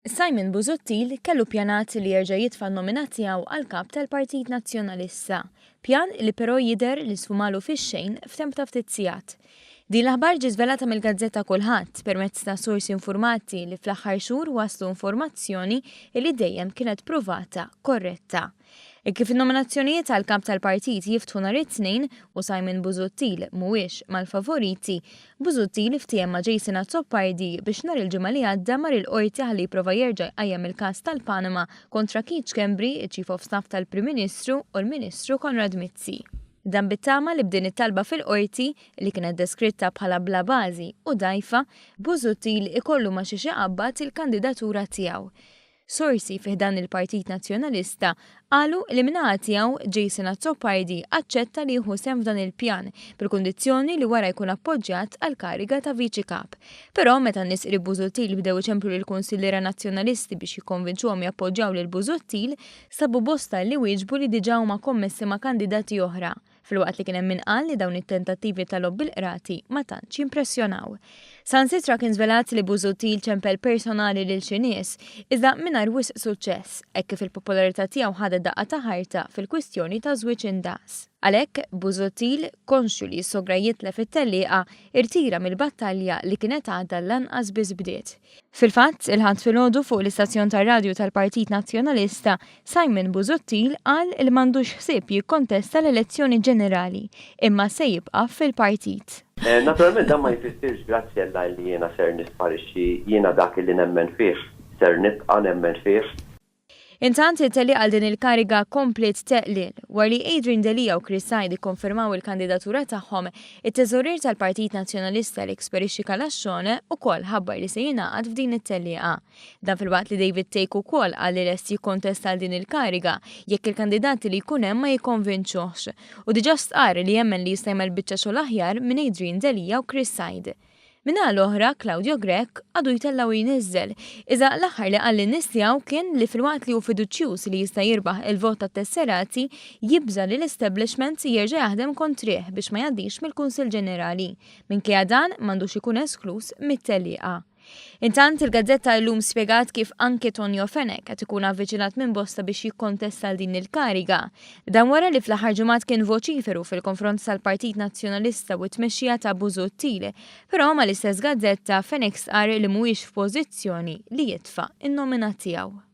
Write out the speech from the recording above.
Simon Busuttil kellu ppjanat li jerġa' jitfa' n-nomina tiegħu għal Kap tal-Partit Nazzjonalista, pjan li però jidher li sfumalu fix-xejn f'temp ta' ftit sigħat. Din l-aħbar ġiet żvelata mill-gazzetta Kulħadd permezz ta' sorsi infurmati li fl-aħħar xhur waslu informazzjoni li dejjem kienet pruvata korretta. Hekk kif in-nominazzjonijiet għal Kap tal-Partit jiftħu nhar it-Tnejn u Simon Busuttil mhuwiex mal-favoriti, Busuttil ftiehem ma' Jason Azzopardi biex nhar il-Ġimgħa li għadda mar il-Qorti ħalli jipprova jerġa' jqajjem il-każ tal-Panama kontra Keith Schembri, iċ-Chief of Staff tal-Prim Ministru u l-Ministru Konrad Mizzi. Dan bit-tama li b'din it-talba fil-Qorti, li kienet deskritta bħala bla bażi u dgħajfa, Busuttil ikollu ma' xiex iqabbad il-kandidatura tiegħu. Sorsi fi ħdan il-Partit Nazzjonalista qalu li min-naħa tiegħu Jason Azzopardi aċċetta li jieħu sehem f'dan il-pjan bil-kundizzjoni li wara jkun appoġġjat għall-kariga ta' Viċi Kap. Però meta n-nies qrib Busuttil bdew iċemplu lill-kunsilliera Nazzjonalisti biex jikkonvinċuhom jappoġġjaw lil Busuttil, sabu bosta li wieġbu li diġà huma kommessi ma' kandidati oħra. Filwaqt li kien hemm min qal li dawn it-tentattivi ta' logħob bil-qrati ma tantx jimpressjonaw. Saħansitra kien żvelat li Busuttil ċempel personali lil xi nies, iżda mingħajr wisq suċċess, hekk kif il-popolarità tiegħu ħadet daqqa ta' ħarta fil-kwistjoni ta' żwieġ indaqs. Għalhekk, Busuttil, konxju li jissogra jitlef it-tellieqa, irtira mill-battalja li kienet għadha lanqas biss bdiet. Fil-fatt, il-Ħadd filgħodu fuq l-istazzjon tar-radju tal-Partit Nazzjonalista, Simon Busuttil qal li m'għandux ħsieb jikkontesta l-elezzjoni ġenerali, imma se jibqa' fil-partit. Naturalment dan ma jfissirx, Graziella, li jiena ser nisparixxi, jiena dak li nemmen fih ser nibqa' nemmen fih. Intant, it-tellieqa għal din il-kariga kompliet teqliel. Wara li Adrian Delia u Chris Said ikkonfermaw il-kandidatura tagħhom, it-Teżorier tal-Partit Nazzjonalista Alex Perisci Calascione ukoll ħabbar li se jingħaqad f'din it-tellieqa. Dan filwaqt li David Thake ukoll qal li lest jikkontesta għal din il-kariga jekk il-kandidati li jkun hemm ma jikkonvinċuhx. U diġà stqarr li jemmen li jista' jagħmel biċċa xogħol aħjar minn Adrian Delia u Chris Said. Min-naħa l-oħra, Claudio Grech għadu jtella' u jniżżel, iżda l-aħħar li qal lin-nies tiegħu kien li filwaqt li hu fiduċjuż li jista' jirbaħ il-vot tat-tesserati, jibża' li l-establishment jerġa' jaħdem kontrih biex ma jgħaddix mill-Kunsill Ġenerali. Minkejja dan, m'għandux ikun eskluż mit-tellieqa. Intant, il-gazzetta Illum spjegat kif anke Tonio Fenech qed ikun avviċinat minn bosta biex jikkontesta għal din il-kariga. Dan wara li fl-aħħar ġimgħat kien voċiferu fil-konfront tal-Partit Nazzjonalista u t-tmexxija ta' Busuttil. Però mal-istess gazzetta, Fenech stqarr li mhuwiex f'pożizzjoni li jitfa' n-nomina tiegħu.